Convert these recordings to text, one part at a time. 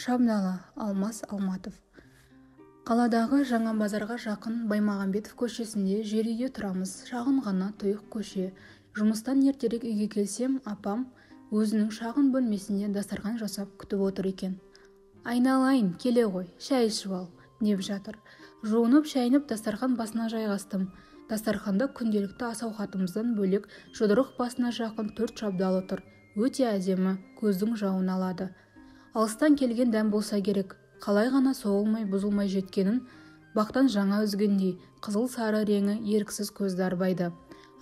Шабдалы, Алмас Алматов. Қаладағы жаңа базарға жақын Баймағамбетов көшесінде жер үйде тұрамыз. Шағын ғана тұйық көше. Жұмыстан ертерек үйге келсем, апам өзінің шағын бөлмесінде дастархан жасап күтіп отыр екен. Айналайын, келе ғой, шай ішіп ал, деп жатыр. Жуынып, шайынып дастархан басына жайғастым. Дастарханда күнделікті ас-ауқатымыздан бөлек жұдырық басына жақын 4 шабдалы тұр. Өте әдемі, көздің жауын алады. Алыстан келген дәм болса керек. Қалай ғана соғылмай, бұзылмай жеткенін бақтан жаңа үзгендей, қызыл сары реңі еріксіз көзді арбайды.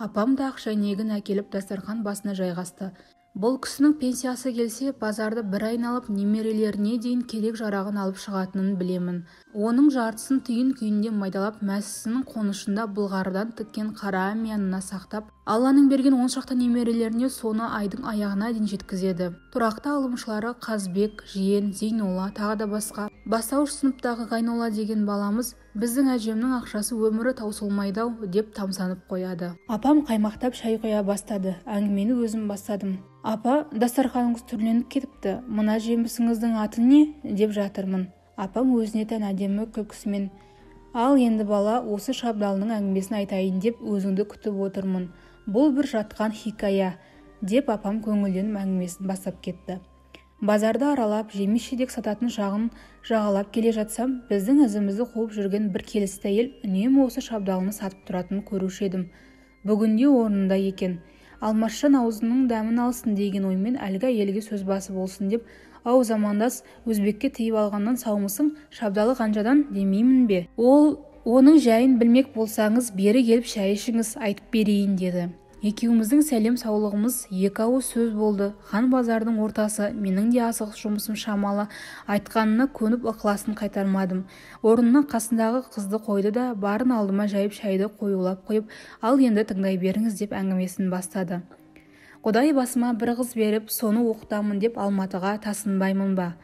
Апам да ақ шәйнегін әкеліп дастархан басына жайғасты. Бұл кісінің пенсиясы келсе, базарды бір айналып, немерелеріне дейін керек-жарағын алып шығатынын білемін. Оның жартысын түйін күйінде майдалап, мәсісінің қонышында былғарыдан тіккен қара әмиянына сақтап, Алланың берген он шақты немерелеріне соны айдың аяғына дейін жеткізеді. Тұрақты алымшылары Қазбек, Жиен, Зейнолла, тағы да басқа. Бастауыш сыныптағы Ғайнолла деген баламыз біздің әжемнің ақшасы өмірі таусылмайды-ау деп тамсанып қояды. Апам қаймақтап шай құя бастады. Әңгімені өзім бастадым. Апа, дастарханыңыз түрленіп кетіпті. Мына жемісіңіздің аты не? Деп жатырмын. Апам өзіне тән әдемі күлкісімен, ал енді бала, осы шабдалының әңгімесін айтайын деп өзіңді күтіп отырмын. Бұл бір жатқан хикая, деп апам көңілденіп әңгімесін бастап кетті. Базарды аралап, жеміс-жидек сататын жағын жағалап келе жатсам, біздің ізімізді қуып жүрген бір келісті әйел үнемі осы шабдалыны сатып тұратынын көруші едім. Бүгінде орнында екен. Алмасжан аузының дәмін алсын деген оймен әлгі әйелге сөз басы болсын деп, ау замандас, өзбекке тиіп алғаннан саумысың, шабдалы қаншадан демеймін бе? Ол оның жайын білмек болсаңыз, бері келіп шай ішіңіз, айтып берейін деді. Екеуміздің сәлем саулығымыз екі ауыз сөз болды. Хан базардың ортасы, менің де асығыс жұмысым шамалы, айтқанына көніп ықыласын қайтармадым. Орнына қасындағы қызды қойды да, барын алдыма жайып шайды қоюлап қойып, ал енді тыңдай беріңіз деп әңгімесін бастады. Құдай басыма бір қыз беріп, соны оқытамын деп Алматыға тасынбаймын ба?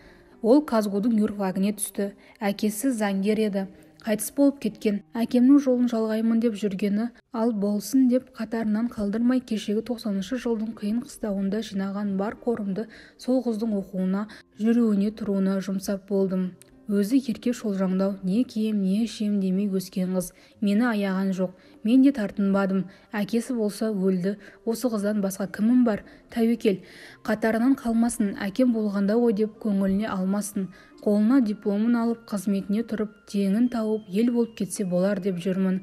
Ол КазГУдың юрфагіне түсті. Әкесі заңгер еді. Қайтыс болып кеткен. Әкемнің жолын жалғаймын деп жүргені, ал болсын деп қатарынан қалдырмай кешегі 90-шы жылдың қиын қыстауында жинаған бар қорымды сол қыздың оқуына, жүруіне, тұруына жұмсап болдым. Өзі ерке шолжаңдау, не кием, не ішем демей өскен қыз. Мені аяған жоқ. Мен де тартынбадым. Әкесі болса өлді. Осы қыздан басқа кімім бар? Тәуекел. Қатарынан қалмасын, әкем болғанда ғой деп көңіліне алмасын. Қолына дипломын алып, қызметіне тұрып, теңін тауып, ел болып кетсе болар деп жүрмін.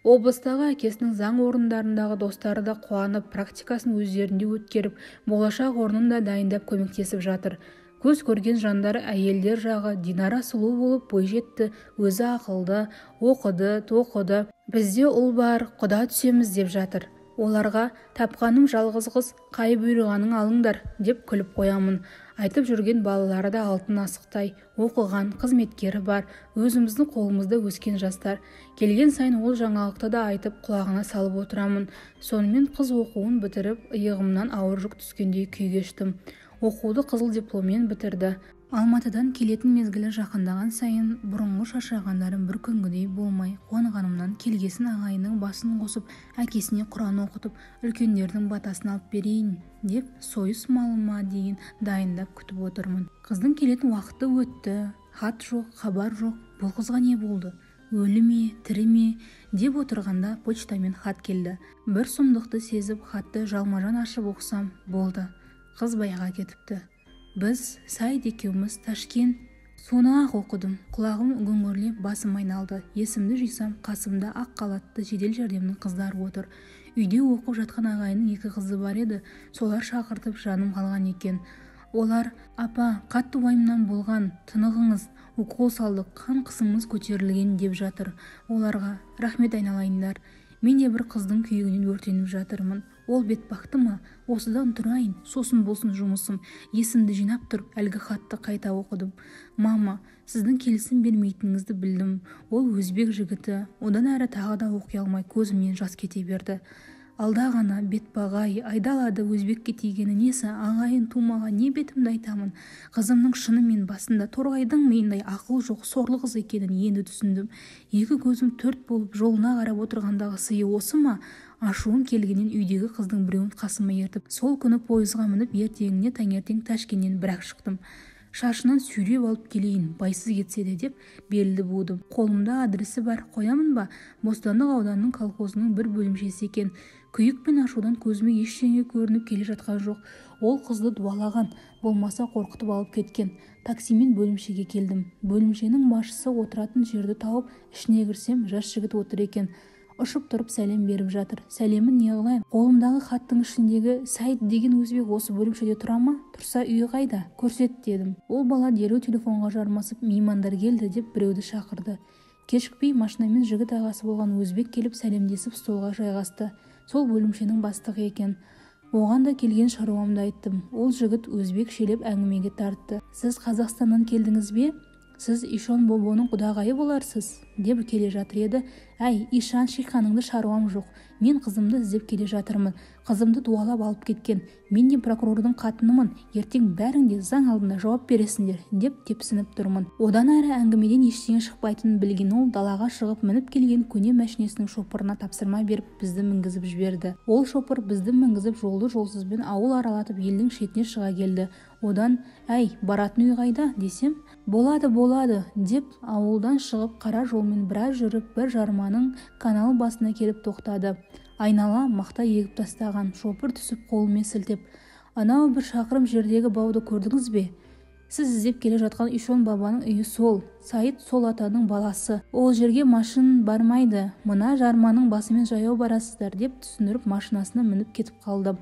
Облыстағы әкесінің заң орындарындағы достары да қуанып, практикасын өздерінде өткеріп, болашақ орнын да дайындап көмектесіп жатыр. Көз көрген жандар әйелдер жағы Динара сұлу болып бойжетті, өзі ақылды, оқыды, тоқыды. Бізде ұл бар, құда түсеміз деп жатыр. Оларға тапқаным жалғыз қыз, қай бұйырғаның алыңдар деп күліп қоямын. Айтып жүрген балалары да алтын асықтай, оқыған, қызметкері бар, өзіміздің қолымызда өскен жастар. Келген сайын ол жаңалықты да айтып құлағына салып отырамын. Сонымен қыз оқуын бітіріп, иығымнан ауыр жүк түскендей күй кештім. Оқуды қызыл дипломмен бітірді. Алматыдан келетін мезгілі жақындаған сайын бұрынғы шаршағандарым бір күнгідей болмай, қуанғанымнан келгесін ағайынның басын қосып, әкесіне құран оқытып, үлкендердің батасын алып берейін деп сойыс малыма дейін дайындап күтіп отырмын. Қыздың келетін уақыты өтті. Хат жоқ, хабар жоқ. Бұл қызға не болды? Өлі ме, тірі ме деп отырғанда почтамен хат келді. Бір сұмдықты сезіп, хатты жалма-жан ашып оқысам, болды. Қыз байға кетіпті. Біз Сайд екеуміз Ташкент. Соны-ақ оқыдым. Құлағым гүңгірлеп, басым айналды. Есімді жисам, қасымда ақ халатты жедел жәрдемнің қыздары отыр. Үйде оқып жатқан ағайынның екі қызы бар еді. Солар шақыртып жаным қалған екен. Олар, апа, қатты уайымнан болған, тынығыңыз, укол салдық, қан қысымыңыз көтерілген деп жатыр. Оларға, рахмет айналайындар. Мен де бір қыздың күйігінен өртеніп жатырмын. Ол бетбақты ма? Осыдан тұрайын, сосын болсын жұмысым. Есімді жинап тұрып, әлгі хатты қайта оқыдым. Мама, сіздің келісім бермейтініңізді білдім. Ол өзбек жігіті. Одан әрі тағы да оқи алмай көзімнен жас кете берді. Алда ғана бетбағай, айдалады өзбекке тигені несі, ағайын тумаға не бетімді айтамын. Қызымның шынымен басында торғайдың миындай ақыл жоқ, сорлы қыз екенін енді түсіндім. Екі көзім төрт болып жолына қарап отырғандағы сыйы осы ма? Ашуым келгеннен үйдегі қыздың біреуін қасыма ертіп, сол күні пойызға мініп, ертеңіне таңертең Ташкеннен бірақ шықтым. Шашынан сүйреп алып келейін, байсыз кетсе де деп белді будым. Қолымда адресі бар, қоямын ба? Бостандық ауданының колхозының бір бөлімшесі екен. Күйік пен ашудан көзіме ештеңе көрініп келе жатқан жоқ. Ол қызды дуалаған, болмаса қорқытып алып кеткен. Таксимен бөлімшеге келдім. Бөлімшенің басшысы отыратын жерді тауып, ішіне кірсем, жас жігіт отыр екен. Ұшып тұрып сәлем беріп жатыр. Сәлемін не қылайын? Қолымдағы хаттың ішіндегі Сайд деген өзбек осы бөлімшеде тұра ма? Тұрса үйі қайда? Көрсет дедім. Ол бала дереу телефонға жармасып, меймандар келді деп біреуді шақырды. Кешікпей машинамен жігіт ағасы болған өзбек келіп сәлемдесіп столға жайғасты. Сол бөлімшенің бастығы екен. Оған да келген шаруамды айттым. Ол жігіт өзбек шелеп әңгімеге тартты. Сіз Қазақстаннан келдіңіз бе? Сіз Ишон Бобоның құдағайы боларсыз, деп келе жатыр еді. Әй, Ишан шиқаныңды шаруам жоқ. Мен қызымды іздеп келе жатырмын. Қызымды дуалап алып кеткен. Мен де прокурордың қатынымын. Ертең бәрің де заң алдында жауап бересіңдер, деп тепсініп тұрмын. Одан әрі әңгімеден ештеңе шықпайтынын білген ол далаға шығып мініп келген көне мәшинесінің шопырына тапсырма беріп бізді мінгізіп жіберді. Ол шопыр бізді мінгізіп жолды жолсызбен ауыл аралатып елдің шетіне шыға келді. Одан, әй, баратын үй қайда десем, болады, болады, деп ауылдан шығып қара жолмен біраз жүріп бір жарманың канал басына келіп тоқтады. Айнала мақта егіп тастаған. Шопыр түсіп қолымен сілтеп, анау бір шақырым жердегі бауды көрдіңіз бе? Сіз іздеп келе жатқан Ишон бабаның үйі сол. Сайд сол атаның баласы. Ол жерге машин бармайды. Мына жарманың басымен жаяу барасыздар, деп түсіндіріп машинасына мініп кетіп қалды.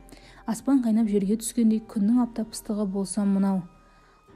Аспан қайнап жерге түскендей күннің аптап ыстығы болса мынау.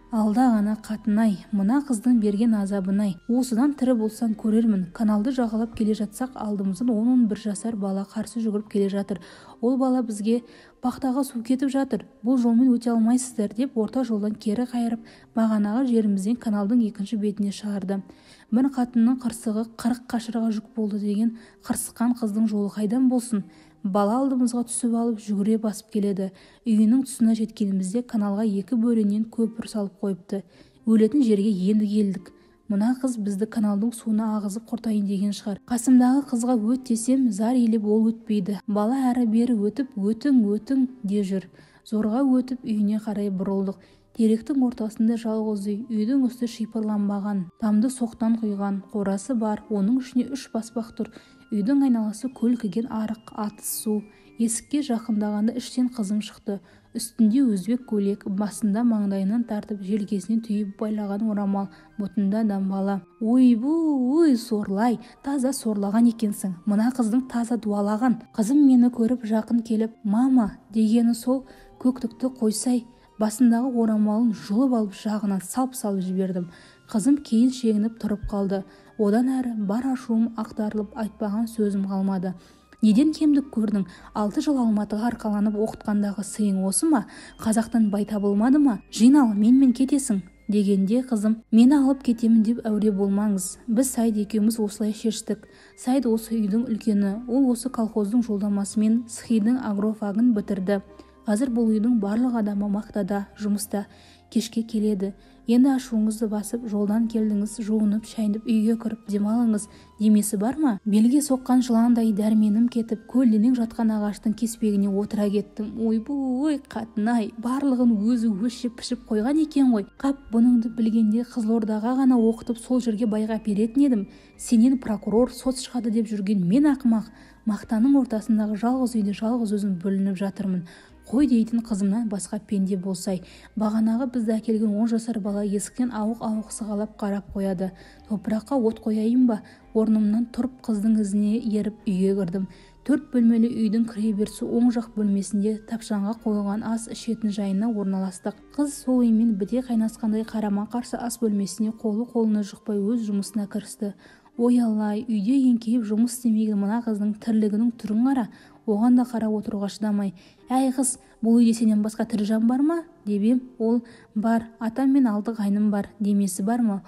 Алда ғана қатынай, мына қыздың берген азабынай. Осыдан тірі болсаң көрермін. Каналды жағалап келе жатсақ, алдымыздан 10-11 жасар бала қарсы жүгіріп келе жатыр. Ол бала бізге бақтаға су кетіп жатыр, бұл жолмен өте алмайсыздар деп орта жолдан кері қайырып, бағанағы жерімізден каналдың екінші бетіне шығарды. Бір қатынның қырсығы 40 қашырға жүк болды деген қырсыққан қыздың жолы қайдан болсын? Бала алдымызға түсіп алып жүгіре басып келеді. Үйінің тұсына жеткенімізде каналға екі бөреннен көпір салып қойыпты. Өлетін жерге енді келдік. Мына қыз бізді каналдың суына ағызып құртайын деген шығар. Қасымдағы қызға өт десем, зар елеп ол өтпейді. Бала әрі-бері өтіп, өтің, өтің де жүр. Зорға өтіп үйіне қарай бұрылдық. Теректің ортасында жалғыз үй, үйдің үсті шипырланбаған, тамды соқтан құйған, қорасы бар, оның ішіне 3 баспақ тұр. Үйдің айналасы көлкіген арық, атыз су. Есікке жақындағанда іштен қызым шықты. Үстінде өзбек көйлек, басында маңдайынан тартып, желкесінен түйіп байлаған орамал, бұтында дамбала. Ойбу, ой, сорлай, таза сорлаған екенсің. Мына қыздың таза дуалаған. Қызым мені көріп жақын келіп, мама дегені сол, көктікті қойсай, басындағы орамалын жұлып алып жағынан салып-салып жібердім. Қызым кейін шегініп тұрып қалды. Одан әрі бар ашуым ақтарылып, айтпаған сөзім қалмады. Неден кемдік көрдің? 6 жыл Алматыға арқаланып оқытқандағы сыйың осы ма? Қазақтан бай табылмады ма? Жинал, менімен кетесің дегенде қызым, мені алып кетемін деп әуре болмаңыз. Біз Сайд екеуміз осылай шештік. Сайд осы үйдің үлкені. Ол осы колхоздың жолдамасымен СХИ-дің агрофагын бітірді. Қазір бұл үйдің барлық адамы мақтада, жұмыста, кешке келеді. Енді ашуыңызды басып, жолдан келдіңіз, жуынып, шайынып, үйге кіріп демалыңыз, демесі бар ма? Белге соққан жыландай дәрменім кетіп, көлденең жатқан ағаштың кеспегіне отыра кеттім. Ойбой, қатынай, барлығын өзі өлшеп пішіп қойған екен ғой. Қап, бұныңды білгенде Қызылордаға ғана оқытып, сол жерге байға беретін едім. Сенен прокурор, сот шығады деп жүрген мен ақымақ. Мақтаның ортасындағы жалғыз үйде жалғыз өзім бүлініп жатырмын. Қой дейтін қызымнан басқа пенде болсай. Бағанағы бізді әкелген 10 жасар бала есіктен ауық-ауық сығалап қарап қояды. Топыраққа от қояйын ба? Орнымнан тұрып қыздың ізіне еріп үйге кірдім. 4 бөлмелі үйдің кіреберісі оң жақ бөлмесінде тапшанға қойылған ас ішетін жайына орналастық. Қыз сол үймен біте қайнасқандай қарама-қарсы ас бөлмесіне қолы-қолына жұқпай өз жұмысына кірісті. Ой аллай, үйде еңкейіп жұмыс істемеген мына қыздың тірлігінің түрін қара. Оған да қарап отыруға шыдамай, әй қыз, бұл үйде сенен басқа тірі жан бар ма? Деп ем, ол бар, атам мен алты қайным бар, демесі бар ма?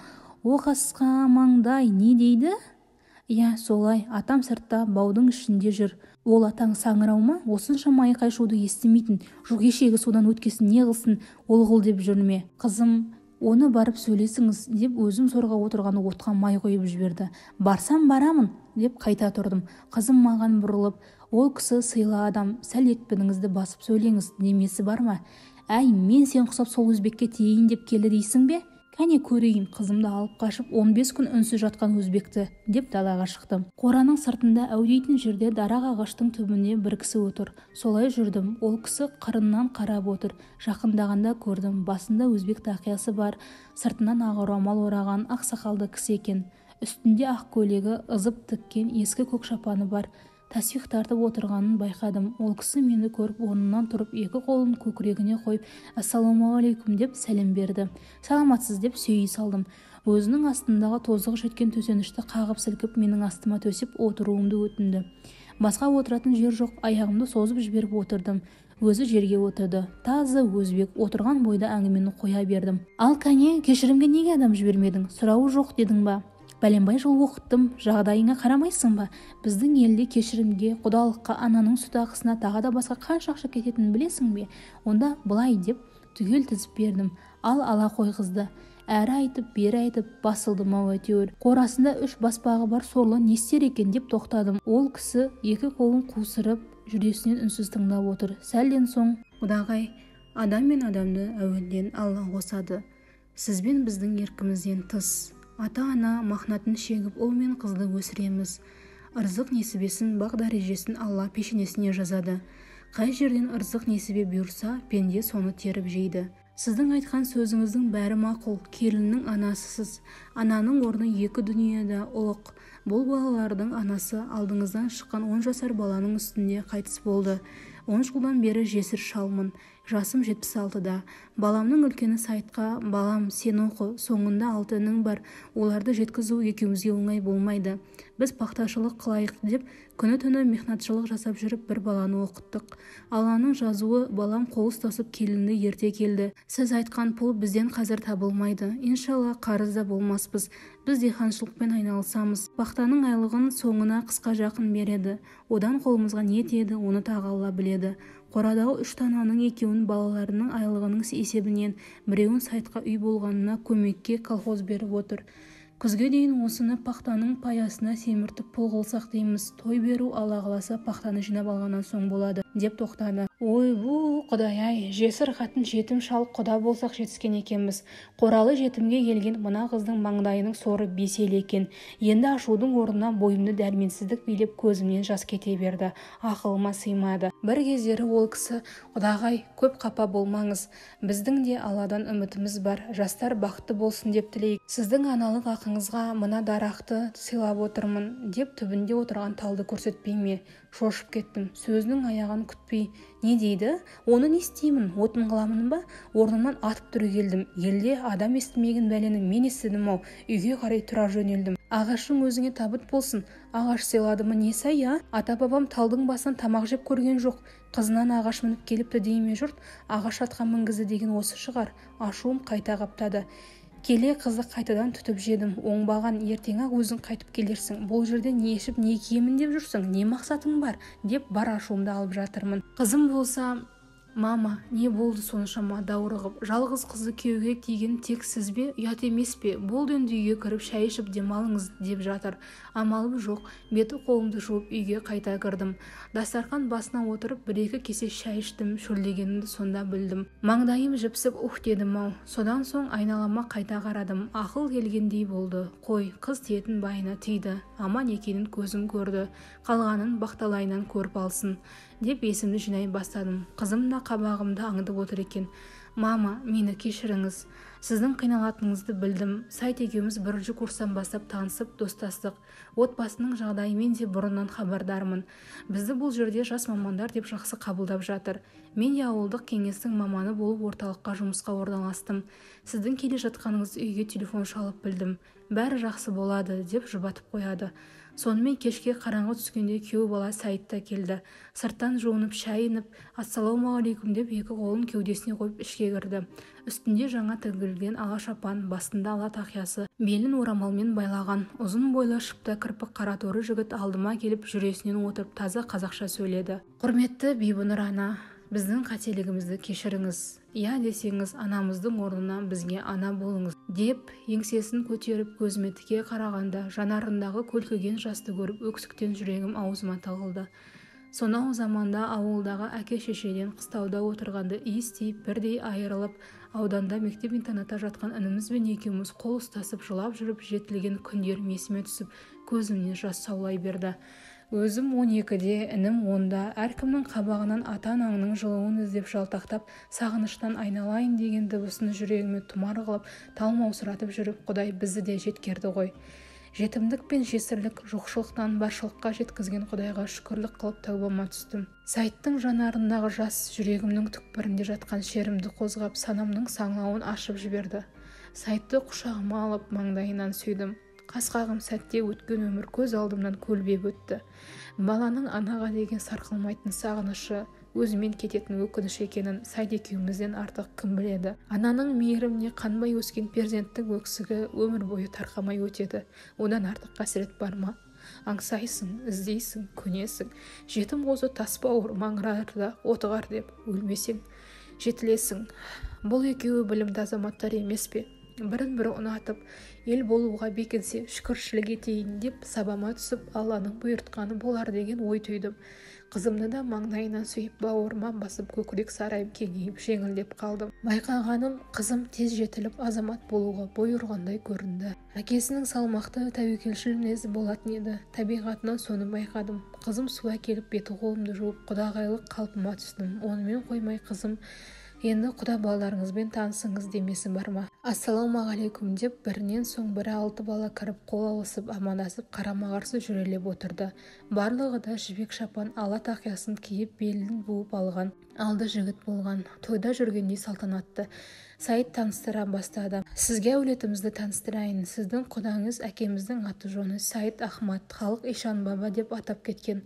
О қасқа маңдай не дейді? Иә, солай, атам сыртта, баудың ішінде жүр. Ол атаң саңырау ма? Осыншама айқай-шуды естімейтін, жоқ ешегі судан өткесін не қылсын, ол қыл деп жүр ме? Қызым, оны барып сөйлесіңіз, деп өзім сорға отырған отқа май құйып жіберді. Барсам барамын, деп қайта тұрдым. Қызым маған бұрылып, ол кісі сыйлы адам, сәл екпініңізді басып сөйлеңіз, демесі бар ма? Әй, мен сен құсап сол өзбекке тиейін деп келді дейсің бе? Кәне көрейін, қызымды алып қашып 15 күн үнсіз жатқан өзбекті, деп далаға шықтым. Қораның сыртында әудейтін жерде дарақ ағаштың түбіне бір кісі отыр. Солай жүрдім. Ол кісі қырынан қарап отыр. Жақындағанда көрдім, басында өзбек тақиясы бар, сыртынан ақ орамал ораған ақ сақалды кісі екен. Үстінде ақ көйлегі, ызып тіккен ескі көк шапаны бар. Тасбих тартып отырғанын байқадым. Ол кісі мені көріп орнынан тұрып, екі қолын көкірегіне қойып, «Ассалаумағалейкум» деп сәлем берді. «Саламатсыз» деп сүйей салдым. Өзінің астындағы тозығы жеткен төсенішті қағып сілкіп, менің астыма төсеп отыруымды өтінді. Басқа отыратын жер жоқ, аяғымды созып жіберіп отырдым. Өзі жерге отырды. Таза өзбек, отырған бойда әңгімені қоя бердім. Ал кәне, кешірімге неге адам жібермедің? Сұрауы жоқ дедің ба? Бәленбай жыл оқыттым, жағдайыңа қарамайсың ба? Біздің елде кешірімге, құдалыққа, ананың сүт ақысына тағы да басқа қанша ақша кететінін білесің бе? Онда былай деп түгел тізіп бердім. Ал ала қой қызды. Әрі айтып, бері айтып, басылдым-ау әйтеуір. Қорасында 3 баспағы бар сорлы не істер екен деп тоқтадым. Ол кісі екі қолын қусырып, жүресінен үнсіз тыңдап отыр. Сәлден соң, «Құдағай, адам мен адамды әуелден Алла қосады. Сіз бен біздің еркімізден тыс. Ата-ана махнатын шегіп, ұл мен қызды өсіреміз. Ырзық несібесін, бақ дәрежесін Алла пешенесіне жазады. Қай жерден ырзық несібе бұйырса, пенде соны теріп жейді. Сіздің айтқан сөзіңіздің бәрі мақұл, келіннің анасысыз. Ананың орны екі дүниеде ұлық. Бұл балалардың анасы алдыңыздан шыққан 10 жасар баланың үстінде қайтыс болды. 10 жылдан бері жесір шалмын. Жасым 76-да. Баламның үлкені Сайтқа, балам, сен оқы, соңында 6 інің бар, оларды жеткізу екеумізге оңай болмайды. Біз пахташылық қылайық деп, күні-түні мехнатшылық жасап жүріп бір баланы оқыттық. Алланың жазуы, балам қол ұстасып келінді ерте келді. Сіз айтқан пұл бізден қазір табылмайды. Иншалла қарызда болмаспыз. Біз диқаншылықпен айналысамыз. Пахтаның айлығын соңына қысқа жақын береді. Одан қолымызға не тиеді, оны тағы Алла біледі. Қорадағы 3 тананың екеуін балаларының айлығының есебінен, біреуін Сайтқа үй болғанына көмекке колхоз беріп отыр. Күзге дейін осыны пахтаның паясына семіртіп пұл қылсақ дейміз. Той беру Алла қаласа пахтаны жинап алғаннан соң болады, деп тоқтады. Ойбу, құдай-ай, жесір қатын жетім шал құда болсақ жетіскен екенбіз. Қоралы жетімге келген мына қыздың маңдайының соры 5 елі екен. Енді ашудың орнына бойымды дәрменсіздік билеп, көзімнен жас кете берді. Ақылыма сыймады. Бір кездері ол кісі, «Құдағай, көп қапа болмаңыз. Біздің де Алладан үмітіміз бар. Жастар бақытты болсын деп тілейік. Сіздің аналық ақыңызға мына дарақты сыйлап отырмын», деп түбінде отырған талды көрсетпей ме? Шошып кеттім. Сөзінің аяғын күтпей, не дейді? Оны не істеймін? Отын қыламын ба? Орнымнан атып түрегелдім. Елде адам естімеген бәлені мен естідім-ау. Үйге қарай тұра жөнелдім. Ағашың өзіңе табыт болсын. Ағаш сыйладымы несі, а? Ата-бабам талдың басынан тамақ жеп көрген жоқ. Қызынан ағаш мініп келіпті дей ме жұрт? Ағаш атқа мінгізді деген осы шығар. Ашуым қайта қаптады. Келе қызды қайтадан түтіп жедім. Оңбаған, ертең-ақ өзің қайтып келерсің. Бұл жерде не ішіп, не киемін деп жүрсің, не мақсатың бар, деп бар ашуымды алып жатырмын. Қызым болса, «Мама, не болды соншама даурығып? Жалғыз қызы күйеуге тиген тек сіз бе? Ұят емес пе? Болды енді үйге кіріп шай ішіп демалыңыз», деп жатыр. Амалым жоқ, беті қолымды жуып үйге қайта кірдім. Дастархан басына отырып 1-2 кесе шай іштім, шөлдегенімді сонда білдім. Маңдайым жіпсіп ух дедім-ау. Содан соң айналама қайта қарадым. Ақыл келгендей болды. Қой, қыз тиетін байына тиді. Аман екенін көзім көрді. Қалғанын бақталайынан көріп алсын, деп есімді жинай бастадым. Қызым да қабағымды аңдып отыр екен. «Мама, мені кешіріңіз. Сіздің қиналатыныңызды білдім. Сайт екеуміз 1-ші курстан бастап танысып, достастық. Отбасының жағдайымен де бұрыннан хабардармын. Бізді бұл жерде жас мамандар деп жақсы қабылдап жатыр. Мен де ауылдық кеңестің маманы болып орталыққа жұмысқа орналастым. Сіздің келе жатқаныңызды үйге телефон шалып білдім. Бәрі жақсы болады», деп жұбатып қояды. Сонымен кешке қараңғы түскенде күйеу бала Сайт та келді. Сырттан жуынып, шайынып, «Ассалаумағалейкум» деп екі қолын кеудесіне қойып ішке кірді. Үстінде жаңа тігілген ала шапан, басында ала тақиясы, белін орамалмен байлаған, ұзын бойлы шыпта кірпік қара торы жігіт алдыма келіп жүресінен отырып таза қазақша сөйледі. «Құрметті Бибінұр ана, біздің қателігімізді кешіріңіз. Я десеңіз, анамыздың орнына бізге ана болыңыз», деп еңсесін көтеріп көзіме тіке қарағанда жанарындағы көлкіген жасты көріп өксіктен жүрегім аузыма тығылды. Сонау заманда ауылдағы әке-шешеден қыстауда отырғанда иіс тиіп бірдей айырылып, ауданда мектеп-интернатта жатқан інімізбен екеуміз қол ұстасып жылап жүріп жетілген күндерім есіме түсіп, көзімнен жас саулай берді. Өзім 12-де, інім 10-да, әркімнің қабағынан ата-анаңның жылуын іздеп жалтақтап, сағыныштан айналайын деген дыбысын жүрегіме тұмар қылып, талмаусыратып жүріп, Құдай бізді де жеткерді ғой. Жетімдік пен жесірлік, жоқшылықтан баршылыққа жеткізген Құдайға шүкірлік қылып тәубама түстім. Сайттың жанарындағы жас жүрегімнің түкпірінде жатқан шерімді қозғап, санамның саңлауын ашып жіберді. Сайтты құшағыма алып, маңдайынан сүйдім. Қас-қағым сәтте өткен өмір көз алдымнан көлбеп өтті. Баланың анаға деген сарқылмайтын сағынышы, өзімен кететін өкініш екенін Сайд екеумізден артық кім біледі. Ананың мейіріміне қанбай өскен перзенттің өксігі өмір бойы тарқамай өтеді. Одан артық қасірет бар ма? Аңсайсың, іздейсің, көнесің. Жетім қозы тас бауыр маңырар да отығар деп өлмесең, жетілесің. Бұл екеуі білімді азаматтар емес пе? Бірін-бірі ұнатып, ел болуға бекінсе, шүкіршілік етейін деп сабама түсіп, Алланың бұйыртқаны болар деген ой түйдім. Қызымды да маңдайынан сүйіп, бауырыма басып, көкірек сарайым кеңейіп, жеңілдеп қалдым. Байқағаным, қызым тез жетіліп, азамат болуға бой ұрғандай көрінді. Әкесінің салмақты, тәуекелшіл мінезі болатын еді. Табиғатынан соны байқадым. Қызым су әкеліп, беті қолымды жуып, құдағайлық қалпыма түстім. Онымен қоймай қызым, енді құда балаларыңызбен танысыңыз демесі бар ма? Ассалаумағалейкум деп бірінен соң бірі 6 бала кіріп, қол алысып, амандасып, қарама-қарсы жүрелеп отырды. Барлығы да жібек шапан, ала тақиясын киіп, белін буып алған, алды жігіт болған, тойда жүргендей салтанатты. Сайд таныстыра бастады. Сізге әулетімізді таныстырайын. Сіздің құдаңыз әкеміздің аты-жөні Сайд Ахмат, халық Ишан баба деп атап кеткен.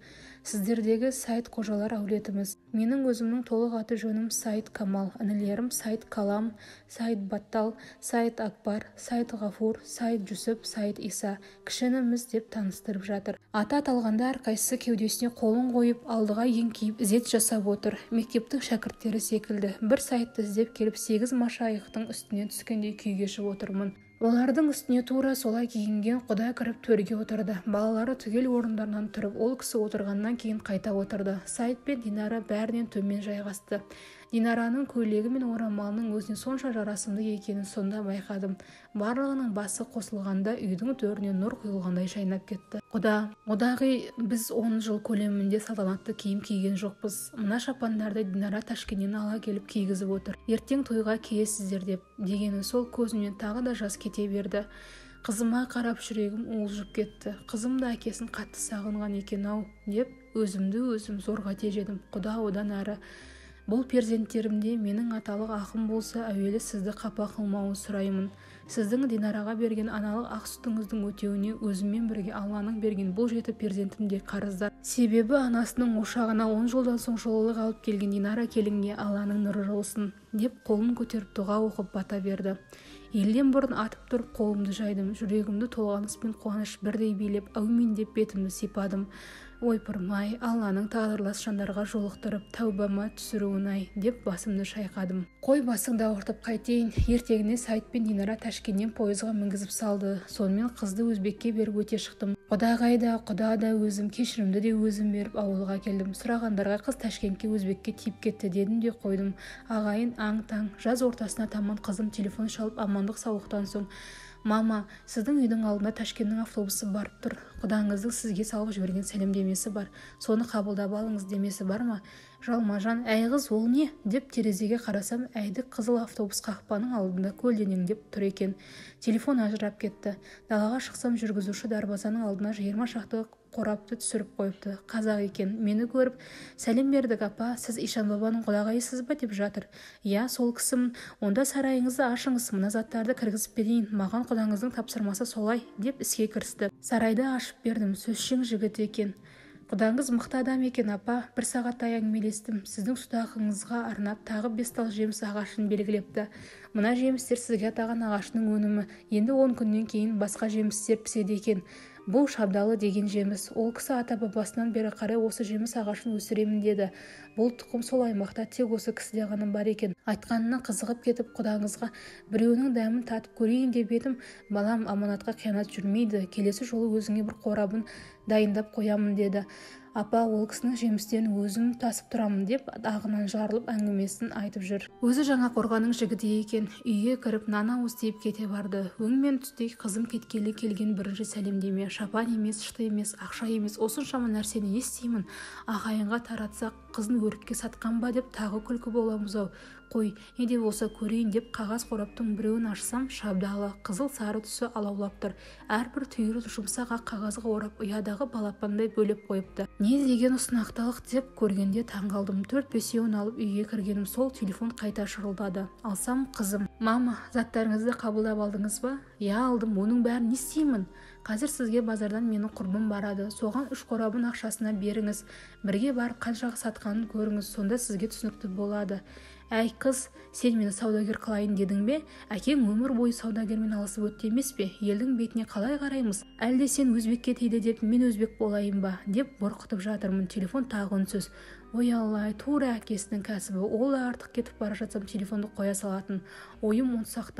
Сіздердегі Сайд қожалар әулетіміз. Менің өзімнің толық аты-жөнім Сайд Камал, інілерім Сайд Калам, Сайд Баттал, Сайд Акбар, Сайд Ғафур, Сайд Жүсіп, Сайд Иса, кіші ініміз деп таныстырып жатыр. Аты аталғанда әрқайсысы кеудесіне қолын қойып, алдыға еңкейіп ізет жасап отыр. Мектептің шәкірттері секілді. Бір Сайтты іздеп келіп, 8 машайықтың үстіне түскендей күй кешіп отырмын. Олардың үстіне тура солай киінген құда кіріп төрге отырды. Балалары түгел орындарынан тұрып, ол кісі отырғаннан кейін қайта отырды. Сайд пен Динара бәрінен төмен жайғасты. Динараның көйлегі мен орамалының өзіне сонша жарасымды екенін сонда байқадым. Барлығының басы қосылғанда үйдің төріне нұр құйылғандай жайнап кетті. Құда, құдағи, біз 10 жыл көлемінде салтанатты киім киген жоқпыз. Мына шапандарды Динара Ташкеннен ала келіп кигізіп отыр. Ертең тойға киесіздер деп, дегені сол, көзімнен тағы да жас кете берді. Қызыма қарап жүрегім уылжып кетті. Қызым да әкесін қатты сағынған екен-ау деп өзімді өзім зорға тежедім. Құда одан әрі, бұл перзенттерімде менің аталық ақым болса, әуелі сізді қапа қылмауын сұраймын. Сіздің Динараға берген аналық ақ сүтіңіздің өтеуіне өзіммен бірге Алланың берген бұл 7 перзентім де қарыздар. Себебі анасының ошағына 10 жылдан соң жылылық алып келген Динара келінге Алланың нұры жаусын деп қолын көтеріп дұға оқып бата берді. Елден бұрын атып тұрып қолымды жайдым. Жүрегімді толғаныс пен қуаныш бірдей билеп, әумин деп бетімді сипадым. Ойпырмай, Алланың тағдырлас жандарға жолықтырып, тәубама түсіруін-ай деп басымды шайқадым. Қой басыңды ауыртып қайтейін. Ертеңіне Сайд пен Динара Ташкеннен пойызға мінгізіп салды. Сонымен қызды өзбекке беріп өте шықтым. Құдағай да, құда да өзім, кешірімді де өзім беріп ауылға келдім. Сұрағандарға қыз Ташкентке өзбекке тиіп кетті дедім де қойдым. Ағайын аң-таң. Жаз ортасына таман қызым телефон шалып, амандық саулықтан соң, мама, сіздің үйдің алдында Ташкеннің автобусы барып тұр. Құдаңыздың сізге салып жіберген сәлемдемесі бар. Соны қабылдап алыңыз демесі бар ма? Жалма-жан, әй қыз, ол не? Деп терезеге қарасам, әйдік қызыл автобус қақпаның алдында көлденеңдеп тұр екен. Телефон ажырап кетті. Далаға шықсам, жүргізуші дарбазаның алдына 20 шақты қорапты түсіріп қойыпты. Қазақ екен. Мені көріп, сәлем бердік апа, сіз Ишан бабаның құдағайысыз ба деп жатыр. Иә, сол кісім. Онда сарайыңызды ашыңыз, мына заттарды кіргізіп берейін. Маған құдаңыздың тапсырмасы солай деп іске кірісті. Сарайды ашып бердім. Сөзшең жігіт екен. Құдаңыз мықты адам екен апа. Бір сағаттай әңгімелестім. Сіздің судағыңызға арнап тағы 5 тал жеміс ағашын белгілепті. Мына жемістер сізге атаған ағашының өнімі. Енді 10 күннен кейін басқа жемістер піседі екен. Бұл шабдалы деген жеміс. Ол кісі ата-бабасынан бері қарай осы жеміс ағашын өсіремін деді. Бұл тұқым сол аймақта тек осы кісіде ғана бар екен. Айтқанына қызығып кетіп, құдаңызға біреуінің дәмін татып көрейін деп едім. Балам, аманатқа қиянат жүрмейді. Келесі жолы өзіңе бір қорабын дайындап қоямын деді. Апа, ол кісінің жемістерін өзім тасып тұрамын деп ағынан жарылып әңгімесін айтып жүр. Өзі жаңа қорғанның жігіті екен. Үйге кіріп нан ауыз тиіп кете барды. Өң мен түстей қызым кеткелі келген бірінші сәлемдеме. Шапан емес, шыты емес, ақша емес, осыншама нәрсені не істеймін? Ағайынға таратсақ, қызын өрікке сатқан ба деп тағы күлкі боламыз-ау. Қой, не де болса көрейін деп қағаз қораптың біреуін ашсам, шабдалы, қызыл сары түсі алаулап тұр. Әрбір түйірін жұмсақ ақ қағазға орап, ұядағы балапандай бөліп қойыпты. Не деген ұсынақталық деп көргенде таң қалдым. 4-5-еуін алып үйге кіргенім сол, телефон қайта шырылдады. Алсам, қызым. Мама, заттарыңызды қабылдап алдыңыз ба? Иә, алдым. Оның бәрін не істеймін? Қазір сізге базардан менің құрбым барады. Соған 3 қорабын ақшасына беріңіз. Бірге барып қаншаға сатқанын көріңіз, сонда сізге түсінікті болады. Әй қыз, сен мені саудагер қылайын дедің бе? Әкең өмір бойы саудагермен алысып өтті емес пе? Елдің бетіне қалай қараймыз? Әлде сен өзбекке тиді деп мен өзбек болайын ба? Деп бұрқытып жатырмын. Телефон тағы үнсіз. Ой Алла, тура әкесінің кәсібі. Ол да артық кетіп бара жатсам телефонды қоя салатын. Ойым ұнсақ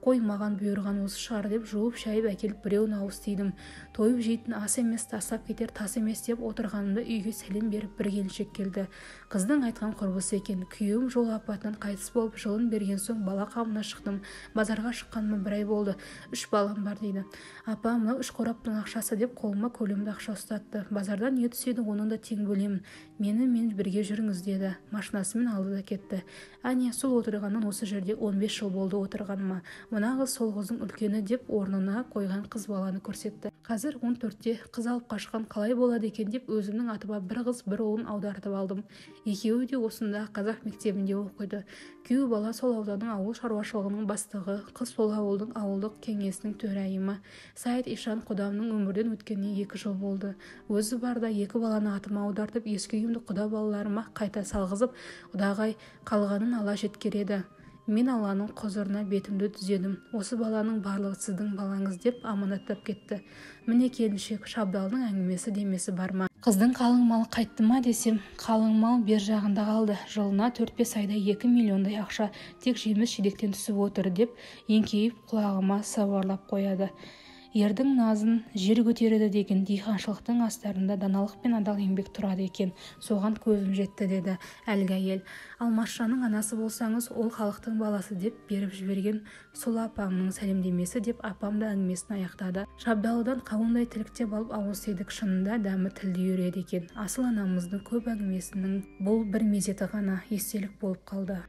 қой, маған бұйырған осы шығар деп жуып шайып әкеліп біреуін ауыз тидім. Тойып жейтін ас емес, тастап кетер тас емес деп отырғанымда үйге сәлем беріп бір келіншек келді. Қыздың айтқан құрбысы екен. Күйеуім жол апатынан қайтыс болып, жылын берген соң бала қамына шықтым. Базарға шыққаныма бір ай болды. 3 балам бар дейді. Апа, мынау 3 қораптың ақшасы деп қолыма көлемді ақша ұстатты. Базардан не түседі, оның да тең бөлемін. Мені мен бірге жүріңіз деді. Машинасымен алды да кетті. Әне, сол отырғаннан осы жерде 15 жыл болды отырғаныма. Мына қыз сол қыздың үлкені деп орнына қойған қыз баланы көрсетті. Қазір 14-те қыз алып қашқан қалай болады екен деп өзімнің атыма бір қыз бір ұлын аудартып алдым. Екеуі де осында қазақ мектебінде оқиды. Күйеу бала сол ауданның ауыл шаруашылығының бастығы, қыз сол ауылдың ауылдық кеңесінің төрайымы. Сайд Ишан құдамның өмірден өткеніне 2 жыл болды. Өзі барда 2 баланы атыма аудартып, ескі үйімді құда балаларыма қайта салғызып, құдағай қалғанын ала жеткереді. Мен Алланың құзырына бетімді түзедім. Осы баланың барлығы сіздің балаңыз деп аманаттап кетті. Міне келіншек, шабдалдың әңгімесі демесі бар ма? Қыздың қалың малы қайтты ма десем, қалың мал бер жағында қалды. Жылына 4-5 айда 2 миллиондай ақша тек жеміс жидектен түсіп отыр деп еңкейіп құлағыма сыбырлап қояды. Ердің назын жер көтереді деген диқаншылықтың астарында даналық пен адал еңбек тұрады екен. Соған көзім жетті деді әлгі әйел. Ал Машаның анасы болсаңыз, ол халықтың баласы деп беріп жіберген сол апамның сәлемдемесі деп апам да әңгімесін аяқтады. Шабдалыдан қауындай тіліктеп алып ауыз тидік, шынында дәмі тілді үйіреді екен. Асыл анамыздың көп әңгімесінің бұл бір мезеті ғана естелік болып қалды.